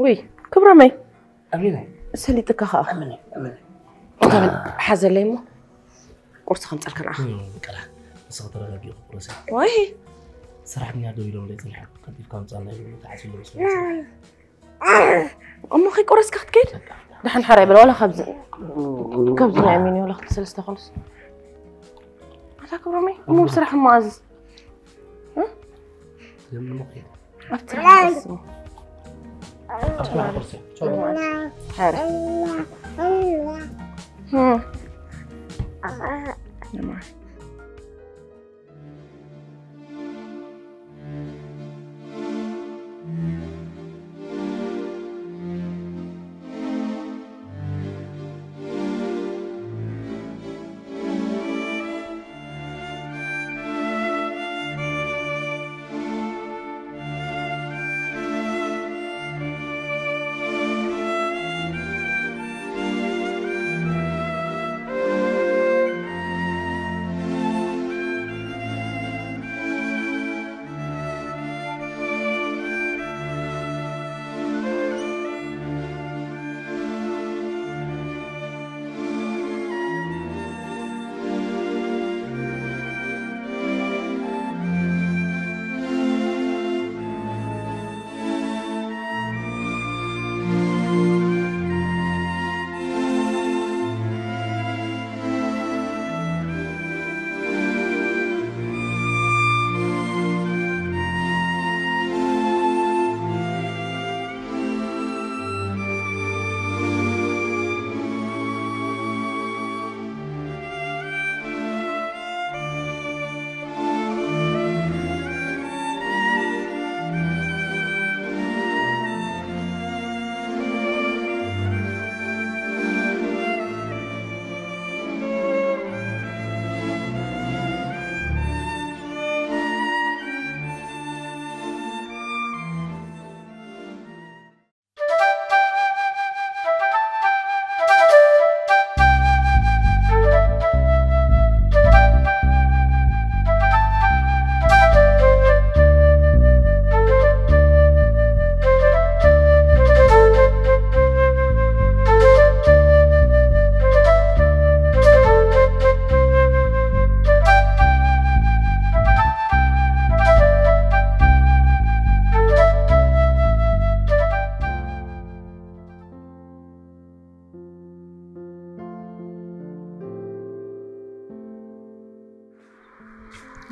ውይ ክብሮመይ፣ ኣሚነ ሰሊጥካ ከዓ ኣሚነ ኣሚነ እንካበል ሓዘለይ እሞ ቁርሲ ከምፀልካ ንዓ። ቀላ ንስኻ ተረጋጊ ቁረሲ። ወይ ሰራሕተኛ ደው ኢሎም ለይ ፅንሓ ቀልጢፍካ ምፃና ይብሉ ተዓሲሉ መስሎ። እሞ ከይቆረስካ ክትከይድ ደሓን ሓራይ በለ ዋላ ካብዚ ካብዚ ናይ ኣሚኒ ዋላ ክልተ ሰለስተ ኮንስ ኣታ ክብሮመይ እሞ ብስራሕ መኣዝዝ ለምን ሞ ከይድ ኣብቲ ሓረስ ኣብቲ ቁርሲ ቻው። ሓረስ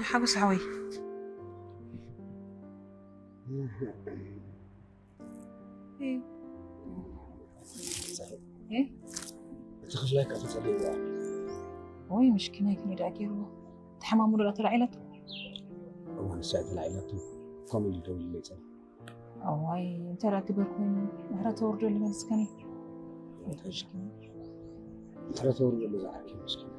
ሓጎስ ሓወይ እቲ ክፍላይ ከኣ ተጸሊእዋ ወይ ምሽኪናይ ከመይ ደኣ ገይርዎ ተሓማሙሉ ደኣ ተላዒላቶ እዋ ንሳ እያ ተላዒላቶ ከምኡ ኢሉ ደዊሉለይ ጸኒሑ ኣዋይ እንታይ ደኣ ግበር ኮይኑ ምሕረት ተወርደሉ መልስከኒ ምሕረት ተወርደሉ ዝዓርኪ ምስኪን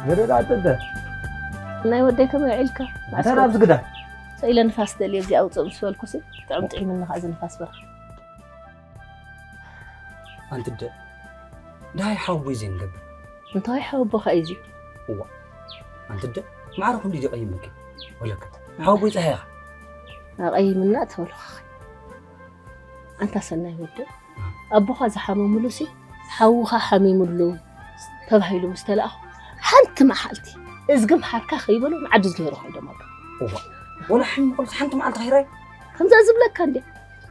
ገደዳ ኣጥደ። ናይ ወደይ ከመይ ውዒልካ? እንታይ ናብ ዝግዳ? ሰኢለ ንፋስ ደልየ እዚኣ ኣውፅእ ምስ በልኩሲ ጥዑም ጥዒምኒ ከዓ እዚ ንፋስ በርካ። ኣንትደ። ዳይ ሓዊ ዘይንገብር። እንታይ ሓወቦኻ እዩ እዚ? እዋ። ኣንትደ። ማዕረ ክንዲ ይቐይመኪ። ወለከት። ሓዊ ጸሃያ። ኣቐይምና ተበልኻ። ኣንታ ሰናይ ወደ ኣቦኻ ዝሓመሙሉ ሲ ሓውኻ ሓሚሙሉ ተባሂሉ ምስ ተላእኹ ሓንቲ መዓልቲ እዝግም ሓርካ ከይበሉ ንዓዲ ዝገይሩ ኮይዶም ኣለዉ። እዋ። ወላ ሓሚ ቁርስ ሓንቲ መዓልቲ ኸይራይ። ከምዛ ዝብለካ እንዲ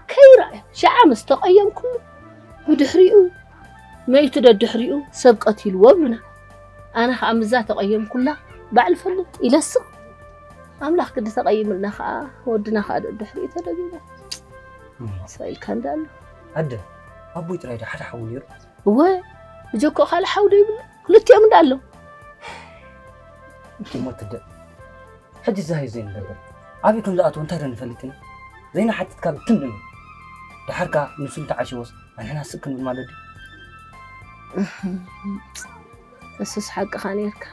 ከይራእዮ ሽዓ ምስ ተቐየምኩሉ ብድሕሪኡ መይቱ ደድሕሪኡ ሰብ ቀቲልዎ ብሉና። ኣነ ኸዓ ምዛ ተቐየምኩላ ባዕል ፈልጥ ኢለስቕ ኣምላኽ ግዲ ተቐይምልና ኸዓ ወድና ኸዓ ደድሕሪኡ ተደጊሙ። ስቕ ኢልካ እንዳሎ። ኣደ ኣቦይ ጥራይ ዶ ሓደ ሓው ነይሩ? እወ ብጀኮ ካልእ ሓው ዶ ይብሉ ክልቲኦም እንዳሎ። እሞ ትደ ሕጂ ዛሂ ዘይንገብር ኣበይ ከም ዝኣትዎ እንታይ ዶ ንፈልጥ ኢና? ዘይንሓትት ካብ ትም ንብል። ደሓርካ ንሱ እንተዓሽዎስ ኣንሕና ስቅ ክንብል ማለት ድዩ? እሱስ ሓቅኻ ነርካ።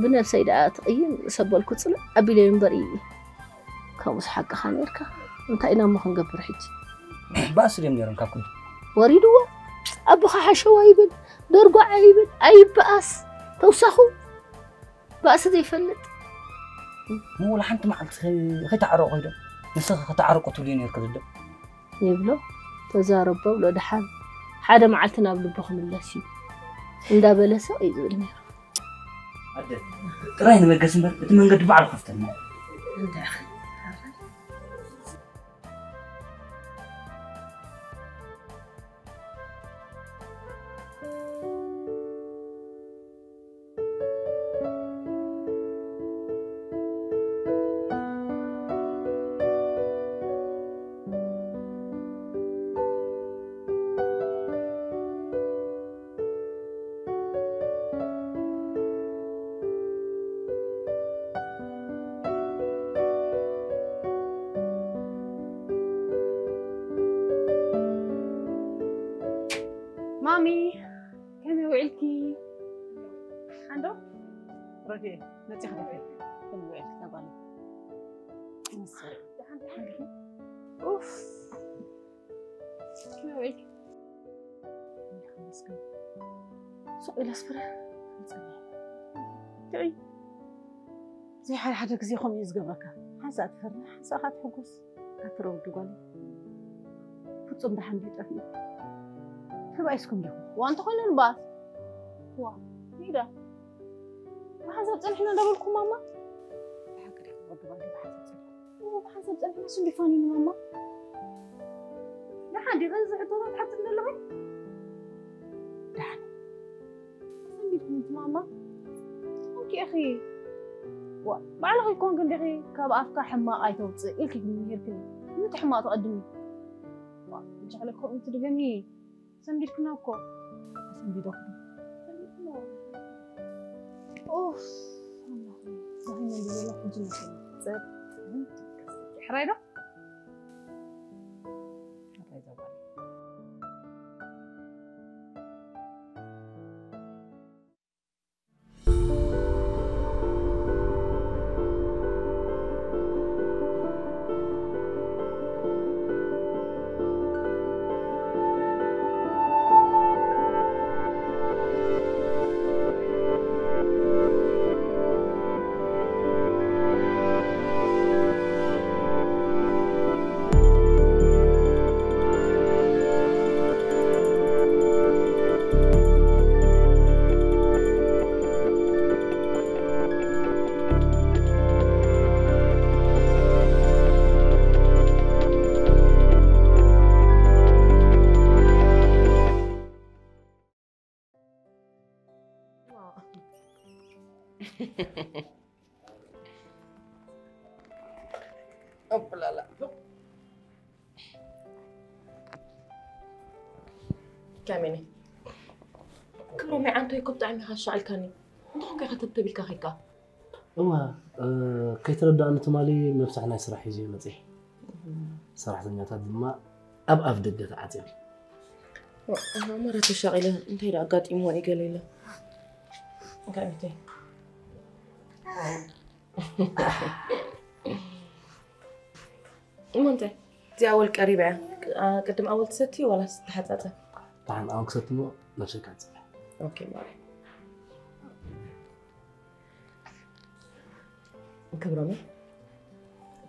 ብነብሰይ ደኣ ትቕይም ሰበልኩ ጽልእ ኣቢለይ እምበር እዩ። ከምኡስ ሓቅኻ ነርካ። እንታይ ኢና እሞ ክንገብር ሕጂ? ባእሲ ድዮም ነይሮም ካብ ኩሉ? ወሪድዎ ኣቦኻ ሓሸዋ ይብል ደርጓዓ ይብል ኣይበኣስ ተውሳኹ ባእሲ ዘይፈልጥ ሞ ወላ ሓንቲ መዓልቲ ኸይ- ኸይተዓረቑ ኮይዶም ንስኻ ከተዓረቁ ትብልዮ ነርክ ዝደ ይብሎ ተዛረቦ ብሎ ደሓን ሓደ መዓልቲ ናብ ልቡ ክምለስ እዩ እንዳበለ ስቕ እዩ ዝብል ነይሩ። ኣደ ጥራይ ንበገስ እምበር እቲ መንገዲ ባዕሉ ከፍተልና። ማሚ ከመይ ውዒልኪ? ሓንዶ ረድኤ መፂኺ ዶ? ከመይ ውዒልኪ እዛ ጓለይ? ምስ ደሓን ደሓን ዲኺ? ኡፍ ከመይ ውዒልኪ? ኣምላኽ ይመስገን። ሱቕ ኢለስ ፍረ ይጸንሕ። ትዕይ። ዘይሓደ ሓደ ግዜ ከምኡ እዩ ዝገብረካ። ሓንሳእ ትፈርህ፣ ሓንሳእ ኸዓ ትሕጎስ። ኣትረ ወዲ ጓለይ። ፍጹም ደሓን ድዩ ጠፊኡ? ተባኢስኩም ዲኹም? ዋ፣ እንተኾይኑ ንባኣስ። ዋ፣ ሂዳ። ብሓንሳብ ጸኒሕና እንዳበልኩም ማማ። ብሓቂ ዲኹም ወዲ ጓለይ፣ ብሓንሳብ ጸኒሕና። እሞ ብሓንሳብ ጸኒሕና ስንዲ ፋኒኑ ማማ። ደሓን ዲኺ? እዚ ሕቶታት ትሓትኒ ዘለኺ? ደሓን። ሰንቢድኩም እቲ ማማ? ኮንኪ ኢኺ። ዋ፣ ባዕልኺ ኮንኪ እንዲኺ ካብ ኣፍካ ሕማቕ ኣይተውፅእ ኢልኪ ምሂርክኒ። ንምንታይ ሕማቕ ትቐድሚ? ዋ፣ ብቻ ለኮ እንትድገሚ ሰንቢድክና እኮ። ሰንቢደኩም። ሰንቢድክና። ኡፍ፣ ኣምላኽ። ዛሂ መን ዘሎ ሕጂ መሰለኝ። ጸጥ፣ ሕራይ ዶ? ሕራይ ዘባል። ኦፕላላ። ካሜኒ። ክብሮም፣ ዓንቶይ እኮ ብጣዕሚ ኢኻ ኣሻቒልካኒ። እንተኾንካ ኢኻ ተብተብ ኢልካ ኸይድካ። እወ፣ እ፣ ከይተረዳእኒ ትማሊ መፍትሒ ናይ ስራሕ ሒዘ እየ መፂአ። ሰራሕተኛታት ድማ ኣብ ኣፍ ደገ ተዓፅዮም። ዋ፣ ኣነ እሞ ተሻቒለ፣ እንታይ ደኣ ኣጋጢምዎ እዩ ገለ ኢለ። እንታይ ሚተይ? እሞ እንታይ? እዚኣ ኣወል ቀሪባ እያ። ቅ-፣ ኣ-፣ ቅድም ኣወል ትሰቲ ዋላስ ትሓጻጸ? ደሓን ኣወል ክሰቲ እሞ ነብሰይ ክሓጽብ እየ። ኦኬ፣ ማሪ። ክብሮም፣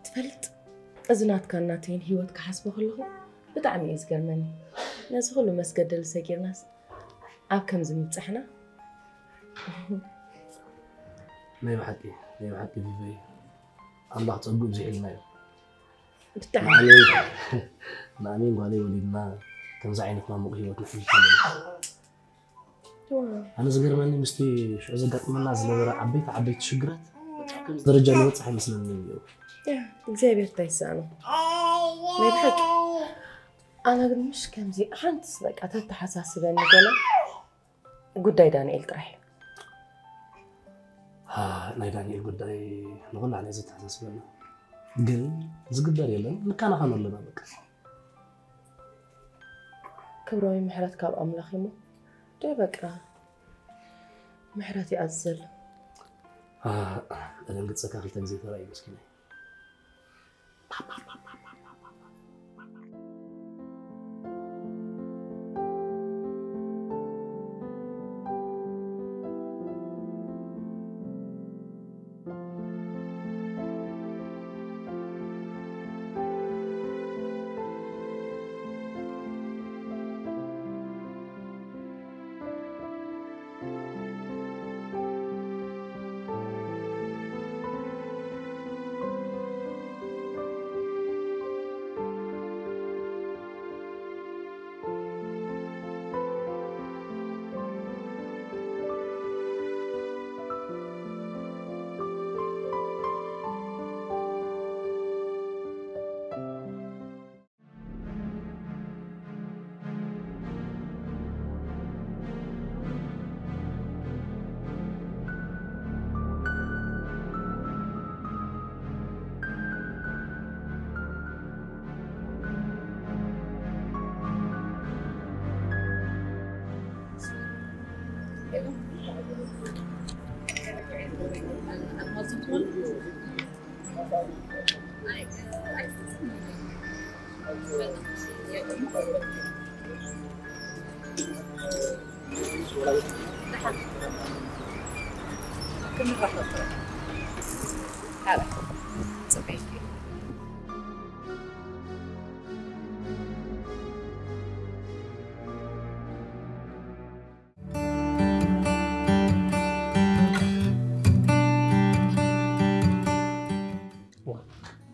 ትፈልጥ፣ እዚ ናትካን ናተይን ህይወት ክሓስቦ ከለኹ ብጣዕሚ እዩ ዝገርመኒ። ነዚ ኩሉ መስገደል ሰጊርናስ ኣብ ከምዚ ምብጻሕና። ናይ ብሓቂ፣ ናይ ብሓቂ ቪቨይ፣ ኣምላኽ ጸግኡ ብዚሕልና እዩ። ብጣዕሚ። ንኣሜን፣ ንኣሜን ጓለይ ወሊድና ከምዚ ዓይነት ማሙቕ ህይወት ነሕልፍ ኣለና። ዋው። ኣነ ዝገርመኒ ምስቲ ሽዑ ዘጋጥመና ዝነበረ ዓበይቲ ዓበይቲ ሽግራት በቃ ከምዚ ደረጃ ንበጽሕ ኣይመስለኒ ነይሩ። ያ፣ እግዚኣብሔር እንታይ ይሰኣኖ? ናይ ብሓቂ። ኣነ ግን ምሽ ከምዚ ሓንትስ በቃ ተተሓሳስበኒ ገለ ጉዳይ ዳንኤል ጥራሕ እዩ። ሃ፣ ናይ ዳንኤል ጉዳይ ንኹላዕና እዩ ዘተሓሳስበና። ግን ዝግበር የለን፣ ንከናኸኖ ኣለና በቃ። ክብራዊ ምሕረት ካብ ኣምላኽ እሞ፣ ደይ በቃ ምሕረት ይኣዝዘሉ። ሃ፣ ተደንግጸካ ክልተ ግዜ ተራእዩ መስኪናይ።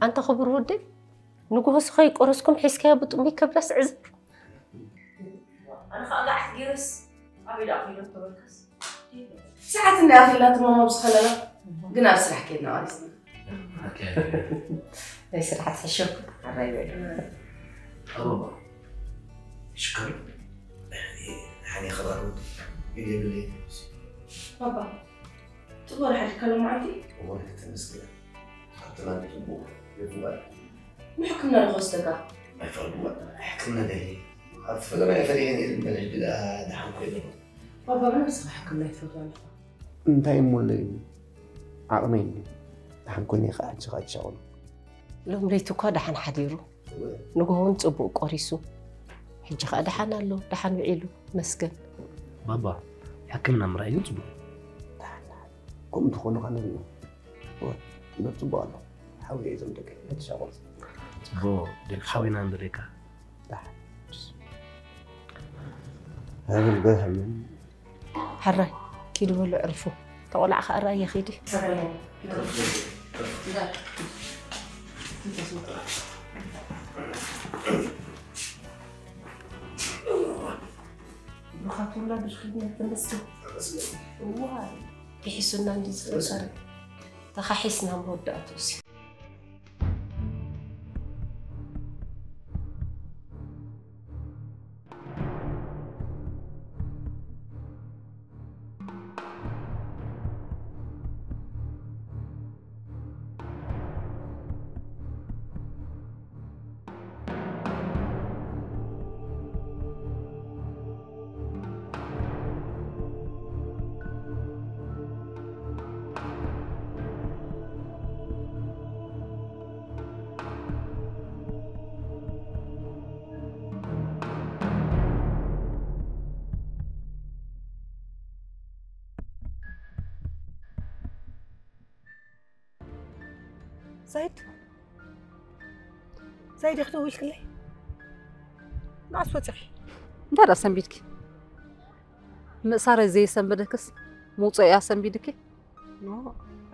ኣንታ ክቡር ወደይ፣ ንግሆ ስኻ ይቆረስኩም ሒዝካዮ ብጥሙይ ከብዳስ ዕዝር። ኣነ ኸኣ ጋዕት ገይረስ ኣበይ ደኣ ኺዶ ተበልካስ? ሰዓት እንዳ ኣኺልና ትማም ኣብዚ ኸለና፣ ግን ኣብ ስራሕ ኬድና ማለት እዩ። ኦኬ። ናይ ስራሕ ትሕሸኩ። ኣራይ በል። ኣበባ፣ ሽከር። ሓኒ ኸባር ወዲ። ግዜ ብለይ። ባባ፣ ጽቡቕ ሓዲካ ሎማዓንቲ? እወ፣ ተመስገን። ኣብ ትማሊ ጽቡቕ ይፍዋል። ንሕክምና ዶ ክወስደካ? ኣይፈቕድዎ። ሕክምና ደልየ። ኣብ ፈለማ እየ ፈሊሐ ነይረ፣ በለ ሕጂ ደኣ ደሓን ኮይነ ኣለኹ። ባባ፣ ብነብስኻ ሕክምና ኣይትፈትዋን ኢኻ። እንታይ እሞ ኣሎ ኢሉ? ዓቕመይ እንድዩ። ደሓን ኮይነ እየ ኸዓ ሕጂ ኸዓ ትሻቕሎ። ሎም ለይቲ እኳ ደሓን ሓዲሩ። እወ። ንግሆ እውን ጽቡቕ ቆሪሱ። ሕጂ ኸዓ ደሓን ኣሎ፣ ደሓን ውዒሉ። መስገን። ባባ፣ ሕክምና ምርኣይ ግን ጽቡቕ እዩ። ደሓን፣ ደሓን። ከምኡ እንተኾይኑ ኸዓ ንርእዮ። እወ፣ እምበር ጽቡቕ ኣሎ። ሓውየ እዞም ደቀይ፣ ኣይትሻቐሉ። ጽቡቕ፣ ደቂ ሓውና ንደልየካ። ደሓን። ኣብል በል ሃምን። ሕራይ፣ ኪዱ በሉ ዕርፉ። እታ ቆልዓ ኸኣ ራእየ ኺዲ። ብሩኻት ውላዶች ኺድና ተመስገን። እዋ፣ ይሒሱና እንዲ ዝፈጠረ። ተኻሒስና መወዳእትኡሲ። ዛይድ፣ ዛይድ፣ ክትደውልክለይ? ንዓስ ወፂኺ? እንታይ ደኣ ሰንቢድኪ? ምእሳረይ ዘይሰንበደክስ ምውፅኦ እያ ሰንቢድኪ? ኖ፣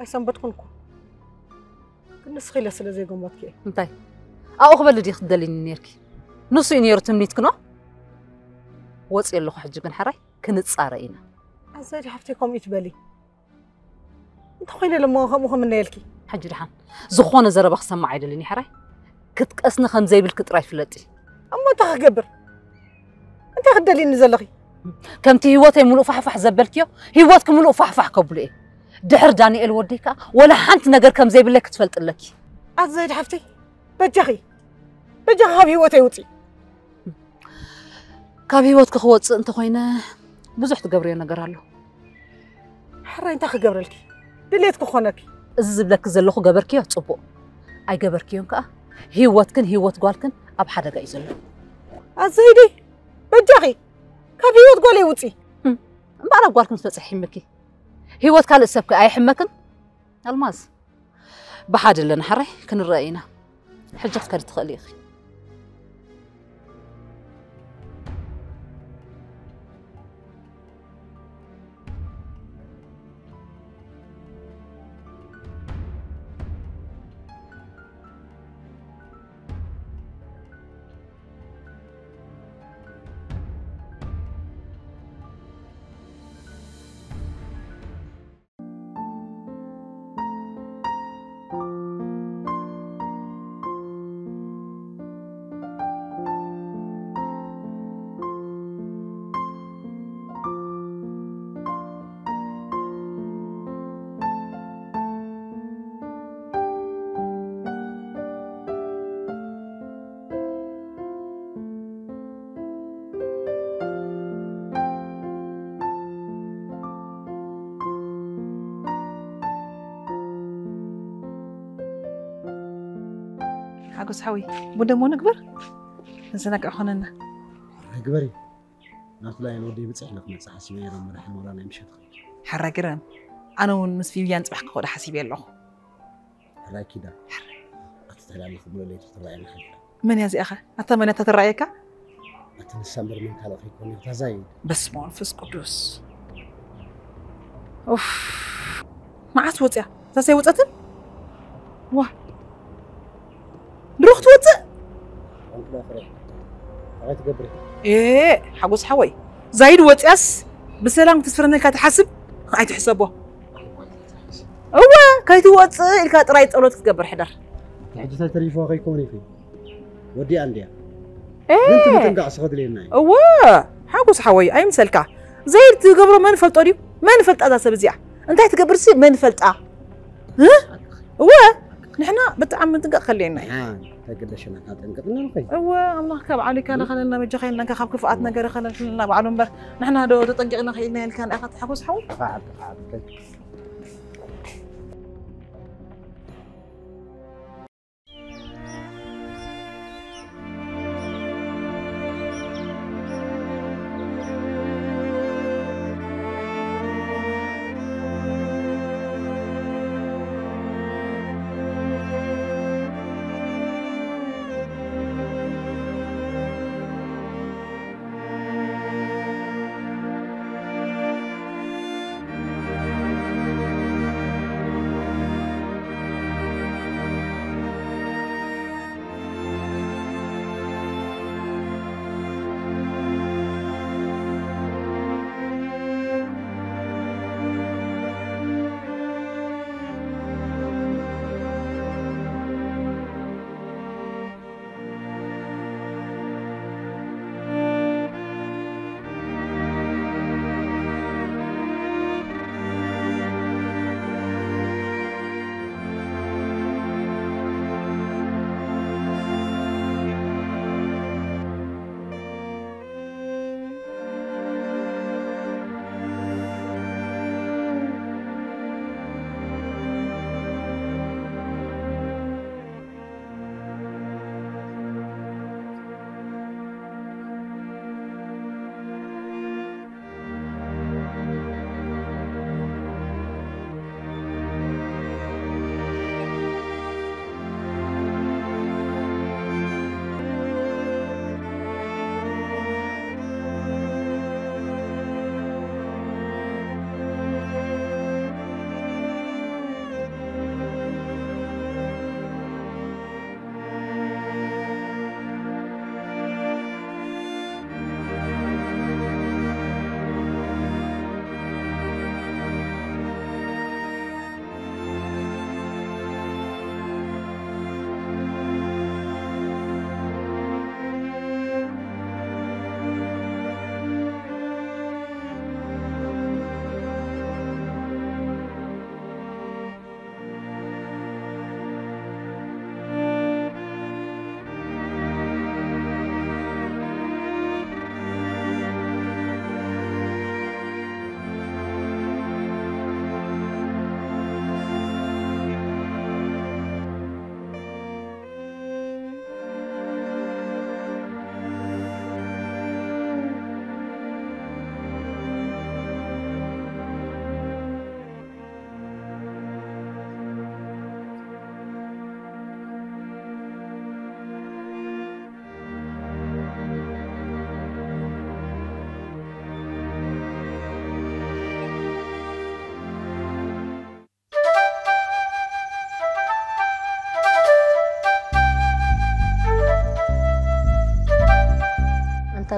ኣይሰንበድኩን እኮ። ግን ንስኺ ኢለ ስለ ዘይገመትኩ እየ። እንታይ? ኣብኡ ክበሊ ድዩ ክትደልይኒ ነይርኪ? ንሱ እዩ ነይሩ ትምኒትኪ ኖ? ወፂ ኣለኹ ሕጂ ግን ሕራይ ክንፃረ ኢና። ኣዛይድ ሓፍተይ ከምኡ ይትበሊ። እንተኾይነ ለሞ ከምኡ ከምነየልኪ። ሕጂ ደሓን ዝኾነ ዘረባ ክሰማዕ ኣይደልን እዩ ሕራይ። ክትቀስኒ ከም ዘይብልኪ ጥራይ ፍለጢ። እሞ እንታይ ክገብር? እንታይ ክትደልይኒ ዘለኺ? ከምቲ ህይወተይ ምሉእ ፋሕፋሕ ዘበልክዮ ህይወትኪ ምሉእ ፋሕፋሕ ከብሎ እየ። ድሕር ዳንኤል ወደይ ከኣ ወላ ሓንቲ ነገር ከም ዘይብለይ ክትፈልጢ ኣለኪ። ኣዛይድ ሓፍተይ፣ በጃኺ፣ በጃኺ ካብ ህይወተይ ውፂ። ካብ ህይወትኪ ክወፅእ እንተኾይነ ብዙሕ ትገብርዮ ነገር ኣሎ። ሕራይ እንታይ ክገብረልኪ? ድሌት ክኾነኪ። እዚ ዝብለኪ ዘለኹ ገበርክዮ ፅቡቕ፣ ኣይገበርክዮን ከኣ ህይወትክን ህይወት ጓልክን ኣብ ሓደጋ እዩ ዘሎ። ኣዛይደይ፣ በጃኺ ካብ ህይወት ጓለይ ውፂ። እምበኣር ኣብ ጓልክን ትበፅሕ ይሕምኪ። ህይወት ካልእ ሰብኪ ኣይሕመክን። ኣልማዝ፣ ብሓደ ኣለና ሕራይ ክንረአ ኢና። ሕጂ ክትከዲ ትኽእሊ ኢኺ። ሓጎስ ሓወይ፣ ቡን ደሞ ንግበር፣ ክንዘናጋዕ ክኾነና። ግበሪ። ናብቲ ላይን ወደይ ብፅሕ ኢለ ክመፅእ ሓሲበ እየ፣ ሎም መድሓን ወላ ናይ ምሸት ክብል። ሕራይ ግረም፣ ኣነ እውን ምስ ቪቪያን ፅባሕ ክኸዶ ሓሲበ ኣለኹ። ሕራይ ኪዳ፣ ኣቲ ተላለኹ ብሎ ለይቲ ትረኣየና ሓፍታ። መን እያ እዚኣኸ? ኣታ መን እያ እታ ትረኣየካ? ኣቲ ንሳ እምበር መን ካልእ ከይኮነ እታ ዛይድ። በስመ ኣብ መንፈስ ቅዱስ። ኡፍ፣ መዓስ ወፅያ? እዛ ዘይወፀትን? ዋ፣ ድሮ ክትወፅእ? ኣንክዳ ፍረ። እንታይ ትገብሪ? ኤ፣ ሓጎስ ሓወይ፣ ዛይድ ወፅያስ ብሰላም ክትስፍረነልካ ትሓስብ? ኣይትሕሰቦ። እወ፣ ከይትወፅእ ኢልካ ጥራይ ጸሎት ክትገብር ሕደር። ሕጂ እንታይ ተሪፍዋ ከይኮነ ኢኺ? ወዲኣ እንድያ። ኤ! ግን እቲ ምጥንቃቕ ስኸ ድልየና እዩ። እወ፣ ሓጎስ ሓወይ፣ ኣይምሰልካ። ዘይድ ትገብሮ መን ፈልጦ ድዩ? መን ፈልጣ እዛ ሰብ እዚኣ? እንታይ ትገብርሲ መን ፈልጣ? እ? እወ፣ ንሕና ብጣዕሚ ምጥንቃቕ ከድልየና እዩ። ሓን፣ እንታይ ገደሸና ካብ ጠንቀቕና ንኸይድ? እወ፣ ኣምላኽ ካብ ዓሊካ ንኸለልና፣ በጃኻ ኢልና ካብ ክፍኣት ነገር ኸለልና ባዕሉ እምበር፣ ንሕና ዶ ተጠንቂቕና ኸኢልና ኢልካ ንኣኻ ሓጎስ ሓወይ? ክፍኣት፣ ክፍኣት፣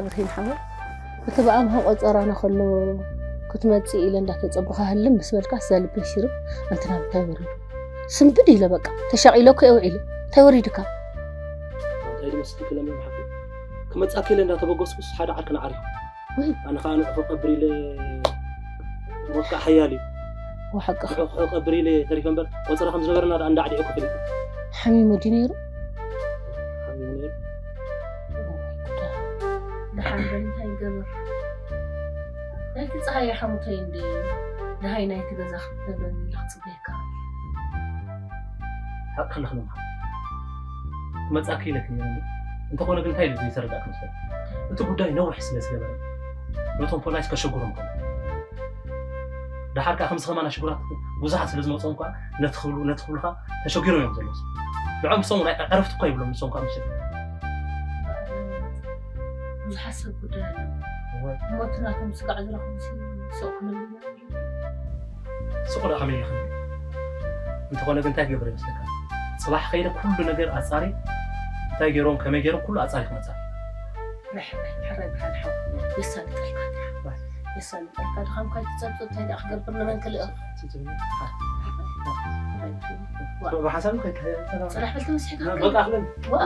ብርሂን ሓወይ፣ እቲ ብኣምሃ ቆጸራና ከሎ ክትመጽእ ኢለ እንዳተጸበኻ ህልም ምስ በልካ፣ እዛ ልበይ ሽርብ፣ ኣንቲ ናብ እንታይ ወሪዱ? ስንብድ ኢለ በቃ፣ ተሻቒለ እኮ እየ ውዒለ። እንታይ ወሪድካ? እንታይ ድመስልክ ለምለም ሓፍተይ? ክመጻክ ኢለ እንዳተበገስኩስ ሓደ ዓርክና ዓሪፉ። ወይ። ኣነ ኸዓ ንዕኹ ቀብር ኢለ ሞት ከዓ ሓያል እዩ። ወሓቅኻ። ንዕኹ ቀብር ኢለ ተሪፈ እምበር፣ ቆጸራ ከም ዝነበረና ደኣ እንዳዕዲዐ ክፍል እዩ። ሓሚሙ ድዩ ነይሩ? ሓሚሙ ነይሩ። ደሓን በል፣ እንታይ ይገበር? ናይቲ ጸሃየ ሓሙተይ እንደ ደሃይ ናይቲ ገዛ ክትነግረኒ ኢለ ክጽበየካ። ሓቂ ኣለኽን እማ። ክመጻኪ ኢለክን ነይረ እንዴ? እንተኾነ ግን እንታይ ኢሉ ዘይተረዳእክ መስለኒ? እቲ ጉዳይ ነዊሕ ስለ ዝገበረ፣ ነቶም ፖላይስ ከሸግሮም ከሎ። ደሓር ከኣ ከምዚ ከማና ሽጉራት ብዙሓት ስለ ዝመጾም ከኣ ነቲ ክብሉ፣ ነቲ ክብሉ ከኣ ተሸጊሮም እዮም ዘለዉ። ንዕኦም ንሶም እውን ዕረፍቲ እኳ ይብሎም ንሶም ከኣ ምሸት። ብዙሓት ሰብ ጉዳይ ኣለዉ። እወ። እሞ እቲ ናቶም ስጋዕ ዝረኽቡ ሲ-፣ ስቕ ክነብሉ ስቕ ደኣ ከመይ ኢልኽን? እንተኾነ ግን እንታይ ክገብር ይመስለካ? ጽባሕ ከይደ ኩሉ ነገር ኣጻሪ እንታይ ገይሮም ከመይ ገይሮም ኩሉ ኣጻሪ ክመጻ። ርሕ-፣ ሕራይ ብሓን ሓው የሳልጠልካ ጥራሕ። የሳልጠልካ ድኻምካ ይትጸብጸብ እንታይ ደኣ ክገብር ንመን ክልእኽ? ብሓሳብ ከይካ-፣ ጽራሕ በል ተመሲሕካ በቃ ኣኽለን። ዋ።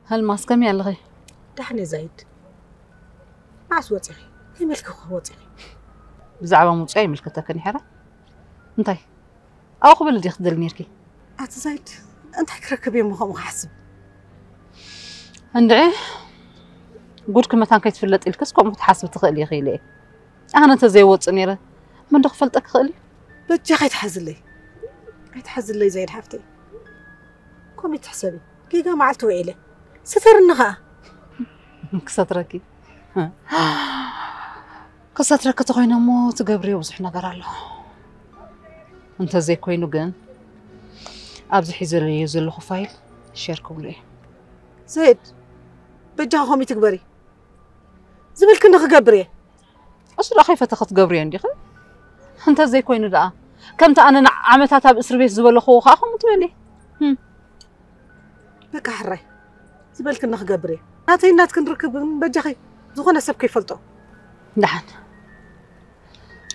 ሀልማስ ከመይ ኣለኺ? ደሓን እየ ዛይድ። መዓስ ወፂኺ? ከመይ ኢልኪ ኸ ወፂኺ? ብዛዕባ ምውፃእ ይምልከተክን ይሕረ። እንታይ? ኣብኡ ክብል ድየ ክትደሊ ነይርኪ? ኣቲ ዛይድ፣ እንታይ ክረክብ እየ እሞ ከምኡ ክሓስብ? እንድዒ፣ ጉድኪ መታን ከይትፍለጥ ኢልክስ ከምኡ ክትሓስቢ ትኽእሊ ኢኺ ኢለ እየ። ኣነ እንተዘይወፅእ ነይረ፣ መን ዶ ክፈልጠኪ ክኽእል እዩ? በጃኺ ኣይትሓዝለይ። ኣይትሓዝለይ ዛይድ ሓፍተይ። ከምኡ ትሕሰቢ። ጌጋ መዓልቲ ውዒለ። ስተርኒ ኸኣ። ክሰትረኪ። ክሰትረኪ ተኾይነ እሞ ትገብርዮ ብዙሕ ነገር ኣሎ። እንተዘይኮይኑ ግን ኣብዚ ሒዘለዮ ዘለኹ ፋይል ሼር ክብሎ እየ። ዘይድ፣ በጃኺ ከምኡ ትግበሪ። ዝብልክኒ ክገብር እየ። እሱ ደኣ ከይፈተኺ ትገብርዮ እንዲኺ? እንተዘይኮይኑ ደኣ ከምቲ ኣነ ንዓመታት ኣብ እስሪ ቤት ዝበለኽዎ ኸኣ ከምኡ ትበሊ። ህም። በቃ ሕራይ። ዝበልክኒ ክገብር እየ። ናተይን ናትክን ርክብ ግን በጃኺ ዝኾነ ሰብ ከይፈልጦ። ደሓን።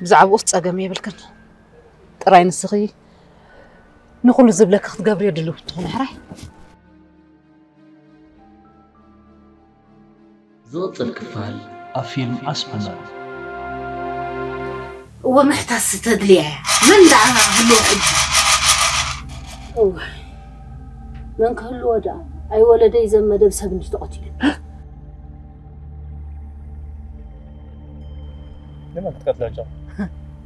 ብዛዕባኡስ ጸገም የብልክን። ጥራይ ንስኺ ንኹሉ ዝብለኪ ክትገብርዮ ድልውቲ ትኹኒ ሕራይ። ዝቕጽል ክፋል ኣብ ፊልም ኣስመራ። እወ፣ ምሕታስ ተድልያ እያ። መን ደኣ ህልዎ ሕጂ? እወ፣ መን ክህልዎ ደኣ? ኣይወለደይ ዘም መደብ ሰብ እንዲ ተቐቲሉ። ንመን ክትቀትሎ ጫ?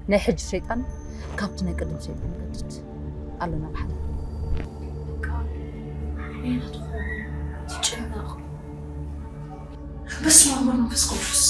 ናይ ሕጂ ሰይጣን ካብቲ ናይ ቅድም ሰይጣን ይገድድ። ኣሎና ብሓደ። በቃ፣ ዓይና ትኸውን፣ ትጭነቕ። በስመ አብ ወመንፈስ ቅዱስ።